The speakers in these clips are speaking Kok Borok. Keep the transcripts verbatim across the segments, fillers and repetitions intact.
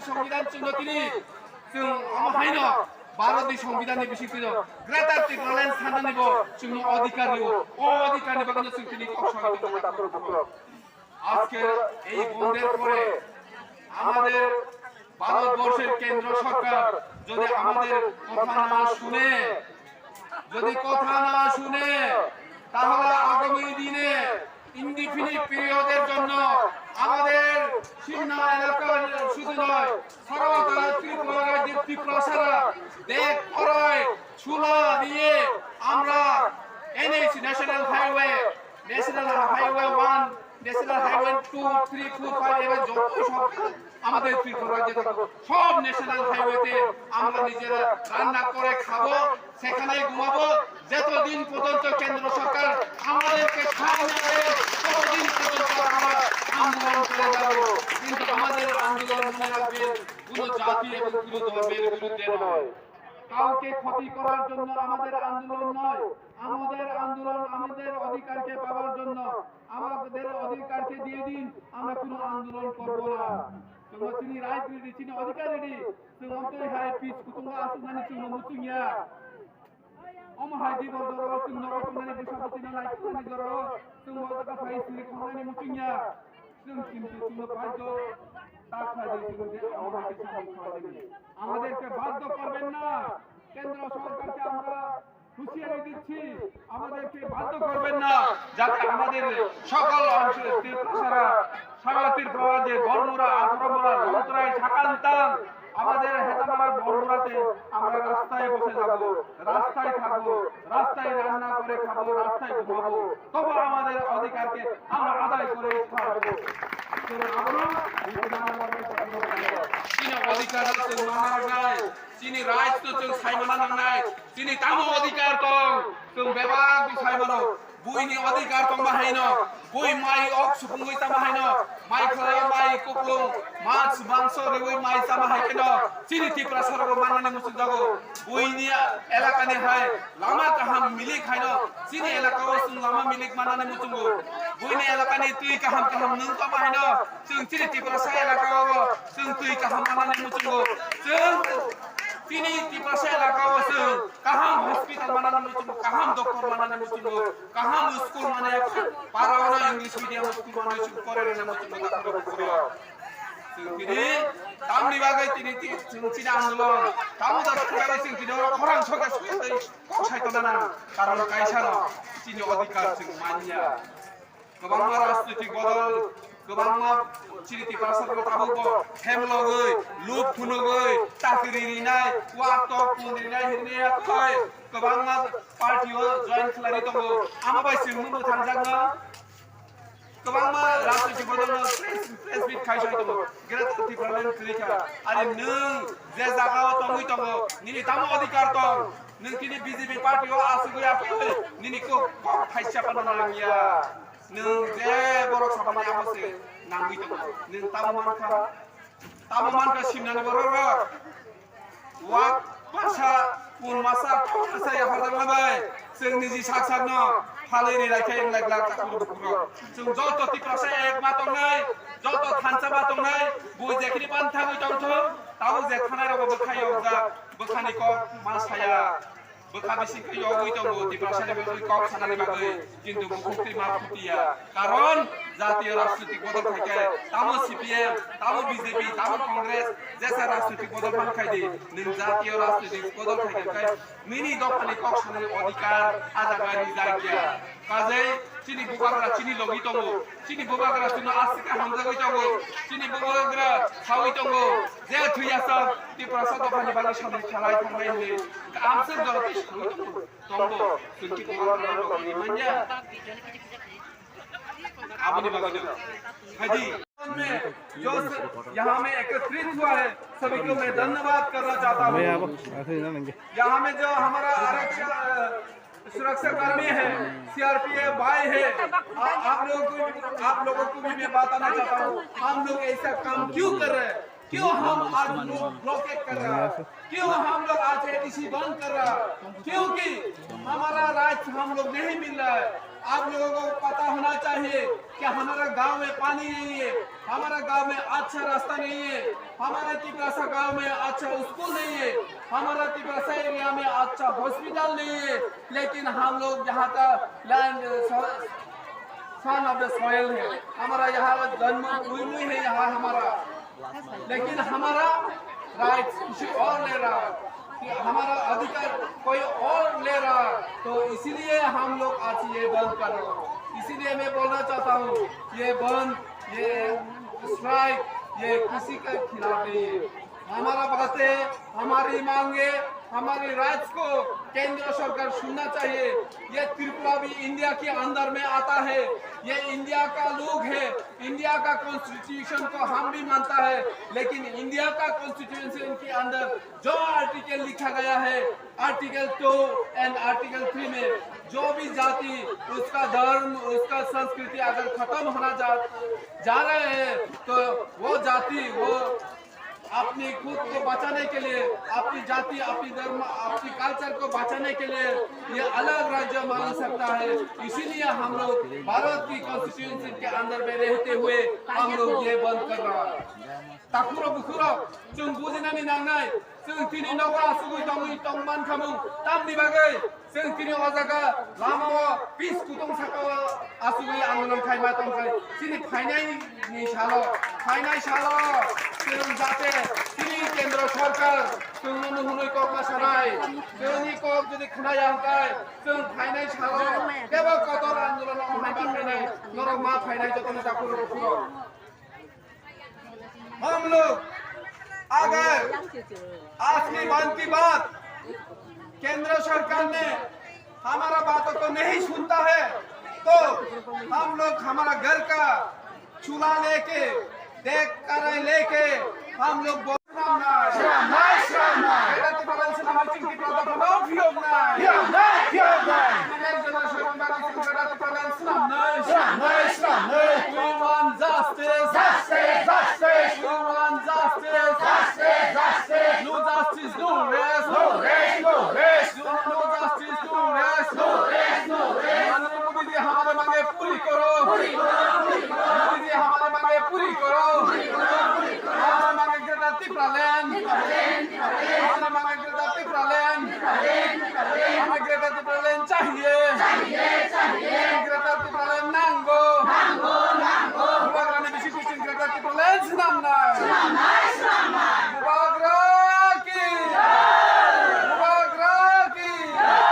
সংবিধান চুম্বকিনী, চুম-, অমহাইন ভারতনি সংবিধাননি বিশিষ্ট Greater Tipraland সানানিব চুম অধিকার নিব। ও অধিকারনি বাগানো চুম তিনি কক্ষ আজকের এই বন্ধের পরে আমাদের ভারতবর্ষের কেন্দ্র সরকার যদি আমাদের কথা না শুনে, যদি কথা না শুনে, তাহলে আগামী দিনে ইনডিফিনিট পিরিয়ডের জন্য আমাদের সীমানা এলাকার শুধু নয়, সারা তারা ত্রিপুরা রাজ্যের ত্রিপুরা সারা দেখ পড়ায় চুলা দিয়ে আমরা NH, national highway, national highway one, national highway two, three, four, five, এবার যত সব আমাদের ত্রিপুরা রাজ্যে থাকো, সব ন্যাশনাল হাইওয়েতে আমরা নিজেরা রান্না করে খাবো। সেখানেই ঘুমাবো। যতদিন পর্যন্ত কেন্দ্র সরকার আমাদেরকে ছাড় না দেয়, ততদিন পর্যন্ত আমরা আন্দোলন করে যাব। কিন্তু আমাদের আন্দোলন, মনে রাখবেন, কোনো জাতি এবং কোনো ধর্মের বিরুদ্ধে নয়। কাউকে ক্ষতি করার জন্য আমাদের আন্দোলন নয়। আমাদের আন্দোলন আমাদের অধিকারকে পাওয়ার জন্য, আমাদের অধিকারকে দিয়ে দিন, আমরা কোনো আন্দোলন করব না। Chwng chini right ridi, chini adhikar ridi. Chwng amtwi hai pis kutung o aswk nani chwng no muchung ya. Omo hai di bor jora o chwng nogo tongnani bwsa bwtwi no nai tongnani jora o chwng bo jaga phai siri khongnani muchung ya. Chwng kintu chwng no badhyo ta khlai di, chwng je omo hai khe samung khlai di. আমাদেরকে বাধ্য করবেন না। কেন্দ্র সরকারকে আমরা হুঁশিয়ারি দিচ্ছি, আমাদেরকে বাধ্য করবেন না, যাতে আমাদের সকল অংশে ত্রিপুরা ছাড়া সারা ত্রিপুরা রাজ্যে বনমুড়া, আথরমুড়া, লংতরাই, সাকান্তান, আমাদের হেজামারা বনমুড়াতে আমরা রাস্তায় বসে যাব, রাস্তায় থাকবো, রাস্তায় রান্না করে খাবো, রাস্তায় ঘুমাবো, তবু আমাদের অধিকারকে আমরা আদায় করে ছাড়বো। Chini adhikar no chwng mana nangnai, chini right no chwng sai mana nangnai, chini tamo adhikar tong, chwng bebak bo sai mano. Buini adhikar tongma haino, bui mai ok supungwi tama haino, mai khlai mai kuplung, mach mangso riwi mai tama hai kheno, chini Tiprasa rok mannani muchung jago. Buini elakani hai lama kaham milik haino, chini elaka o chwng lama milik mannani muchungo. Buini elakani twi kaham kaham nwng tama haino, chwng chini Tiprasa elaka o chwng twi kaham mannani muchungo. Chwng chini Tiprasa elaka o chwng kaham hospital mannani muchungo, kaham doctor mannani muchungo, kaham school mane para o English medium school mane chwng pore rwna muchungo. Chwng tini tamni bagwi tini ti-, chwng chini andolon tamo da thangwi chwng tini oro khorang soke soke tei kok sai tongna nang, karon kaisa no chini adhikar chwng manya. Kwbangma rajnitik bodol, kwbangma chini Tiprasa rok tabuk bo hem logwi, luk phunugwi, chakri rinai, wak tok pun rinai hinwi yakhai kwbangma party o join khlai tongo. Amo bai chwng nukno thangjak no. Kwbangma rajnitik bodol no press, press meet khai sai tongo. Greater Tipraland kwrwi kha. Ari nwng je jaga o tongwi tongo, nini tamo adhikar tong? Nwng tini B J P party o asugwi aphai, nini kok, kok thaisa phano nangya. Nwng je borok sabani abo se nangwi tongo. Nwng tamo mankha, tamo mankha simnani borok rok. Wak masa, kun masa, kok masa yapharjakna bai. Chwng niji sak sak no phalwi ri lai khe wng lai glak chakuru bukurok. Chwng joto Tiprasa ek ma tongnai, joto thansa ma tongnai, bo jekhini pan thangwi tongthung, tabuk je thanai rok bo bwkhai yokjak, bwkhani kok ma saya. Bwkha bising khe yogwi tongo Tiprasani bagwi kok sanani bagwi, kintu bukhuk twi ma phutiya. Karon jatiyo rajnitik bodol khai khe, tamo C P M, tamo B J P, tamo Congress, jesa rajnitik bodol man khai di, nwng jatiyo rajnitik bodol khai khe, nini dophani kok sanani adhikar a jaga rijak ya. Kajei chini bubagra chini logi tongo, chini bubagra chwngno aswk khe hamjagwi tongo, chini bubagra sawi tongo, je thwi aswk Tiprasa dophani bagwi samung khlai thangnai hwnwi, amswk jora tei sawi tongo, tongo, chwng chini bubagra logi manya. Aboni bagwi no. Haidi. में जो स-, यहाँ में एकत्रित हुआ है, सभी को मैं धन्यवाद करना चाहता हूँ। मैं अब ऐसे ही ना लेंगे। यहाँ में जो हमारा आरक्षण, अ, सुरक्षा कर्मी है, C R P F भाई है, आ-, आप लोगों को, आप लोगों को भी मैं बताना चाहता हूँ, हम लोग ऐसा काम क्यों कर रहे हैं? क्यों हम आज लोग ब्लॉकेट कर रहा है? क्यों हम लोग आज एडीसी बंद कर रहा है? क्योंकि हमारा राइट्स हम लोग नहीं मिल रहा है। आप लोगों को पता होना चाहिए कि हमारा गांव में पानी नहीं है, हमारा गांव में अच्छा रास्ता नहीं है, हमारा तिपरासा गांव में अच्छा स्कूल नहीं है, हमारा तिपरासा एरिया में अच्छा हॉस्पिटल नहीं है, लेकिन हम लोग यहाँ का land, son of the soil है, हमारा यहाँ जन्म भूमि है, यहाँ हमारा, लेकिन हमारा राइट्स किसी और ले रहा है, कि हमारा अधिकार कोई और ले रहा है। तो इसीलिए हम लोग आज ये बंद कर रहे हैं। इसीलिए मैं बोलना चाहता हूँ, ये बंद, ये स्ट्राइक, ये किसी के खिलाफ नहीं है। हमारा बातें, हमारी मांगे, हमारी राइट्स को केंद्र सरकार सुनना चाहिए। ये त्रिपुरा भी इंडिया के अंदर में आता है, ये इंडिया का लोग है, इंडिया का कॉन्स्टिट्यूशन को हम भी मानता है, लेकिन इंडिया का कॉन्स्टिट्यूशन के अंदर जो आर्टिकल लिखा गया है, article to and article three में, जो भी जाति, उसका धर्म, उसका संस्कृति अगर खत्म होना जा, जा रहे हैं, तो वो जाति, वो अपनी खुद को बचाने के लिए, अपनी जाति, अपनी धर्म, अपनी कल्चर को बचाने के लिए ये अलग राज्य मांग सकता है। इसीलिए हम लोग भारत की कॉन्स्टिट्यूशन के अंदर में रहते हुए हम लोग ये बंद कर रहा है। Takhurok bukhurok, chwng bujinani nangnai, chwng tini nogo asugwi tongwi tongman khamung, tamni bagwi chwng tini o jaga lamao pis kutung sakao asugwi andolon khaima tongkha. Chini phainai ni salo, phainai salo chwng jate chini kendro sarkar chwngno hwnwi kok ma sanai, chwngni kok jodi khwnaya hwnkhe chwng phainai salo kebo kotor andolon wng hai ma phainai, norok ma phainai jotono takhurok bukhurok. हम लोग अगर आज की मन की बात केंद्र सरकार ने हमारा बातों को नहीं सुनता है, तो हम लोग हमारा घर का चूल्हा लेके, देग कराही लेके हम लोग बोल-, श्राम नाय, श्राम नाय, श्राम नाय। Greater Tipraland Snamnai, Greater Tipraland Snamnai, Greater Tipraland Snamnai, Snamnai, Snamnai। We want justice. Justice, justice. We want justice. Justice, justice. No justice, no rest. No rest, no rest. No, no justice, no rest. No rest, no rest. माननीय मोदी जी, हमारे मांगे पूरी करो। पूरी करो, पूरी करो। मोदी जी, हमारे मांगे पूरी करो। पूरी करो, पूरी करो। हमारे मांगे Greater Tipraland। Tipraland, Tipraland। हमारे मांगे Greater Tipraland। Tipraland, Tipraland। हमें Greater Tipraland चाहिए। चाहिए, चाहिए। Greater Tipraland nanggo। Nanggo, nanggo। Bubagrani bisingtwi chwng Greater Tipraland swnamnai। Swnamnai, swnamnai। Bubagra ki jai! Bubagra ki jai!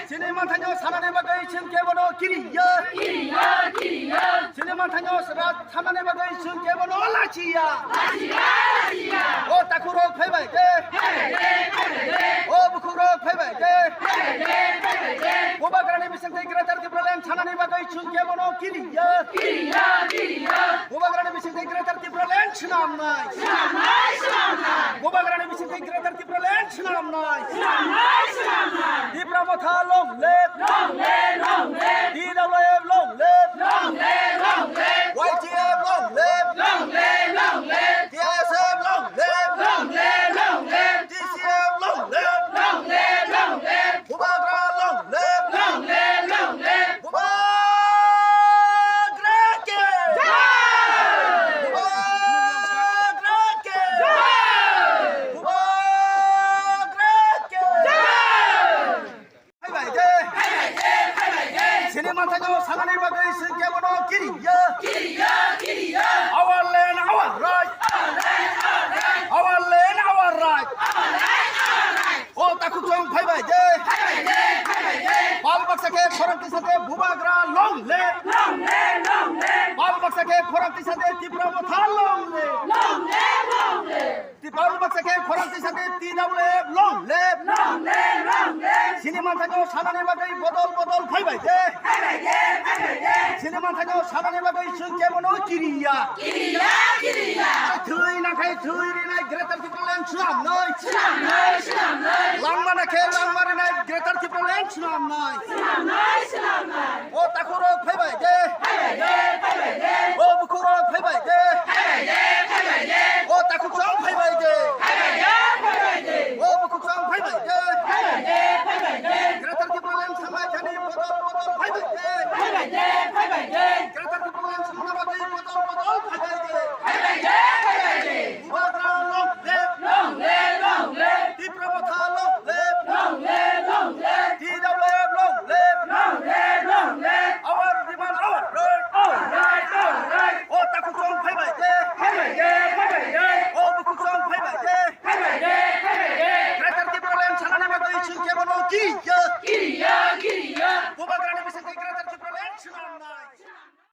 Chini manthaino sanani bagwi chwng kebono kiriya. Kiriya, kiriya. Chini manthaino sra-, sanani bagwi chwng kebono lachiya. Lachiya, lachiya. O takhurok phaibai de. Phaibai de, phaibai de. O bukhukrok phaibai de. Phaibai de, phaibai de. Bubagrani bisingtwi Greater Tipraland sanani bagwi chwng kebono kiriya. Kiriya, kiriya. Bubagrani bisingtwi Greater Tipraland swnamnai. Swnamnai, swnamnai. Bubagrani bisingtwi Greater Tipraland swnamnai. Swnamnai, swnamnai. Tipra Motha long live. Long live, long live. T W F long live. Long live, long live. Y T F long live. Long live, long live. T S F long live. Long live, long live. T C F long live. Long live, long live. Bubagra long live! Long live, long live! Bubagra ki jai! Bubagra ki jai! Bubagra ki jai! Phaibai de! Phaibai de, phaibai de! Chini manthaino sanani bagwi chwng kebono kiriya. Kiriya, kiriya! Our land, our right! Our land, our right! Our land, our right! Our land, our right! O takhuk chwng phaibai de. Phaibai de, phaibai de. Pal baksa khe khorang tisa de Bubagra long live. Long live, long live. Pal baksa khe khorang tisa de Tipra Motha long live. Long live, long live. Ti pal baksa khe khorang tisa de T W F long live. Long live, long live. Chini manthaino sanani bagwi bodol bodol phaibai de. Phaibai de, phaibai de. Chini manthaino sanani bagwi chwng kebono kiriya. Kiriya, kiriya. Thwi nangkhai thwi rinai Greater Tipraland swnamnai. Swnamnai, swnamnai. Langma nakhe langma rinai Greater Tipraland swnamnai. Swnamnai, swnamnai. O takhurok phaibai de. Phaibai de, phaibai de. O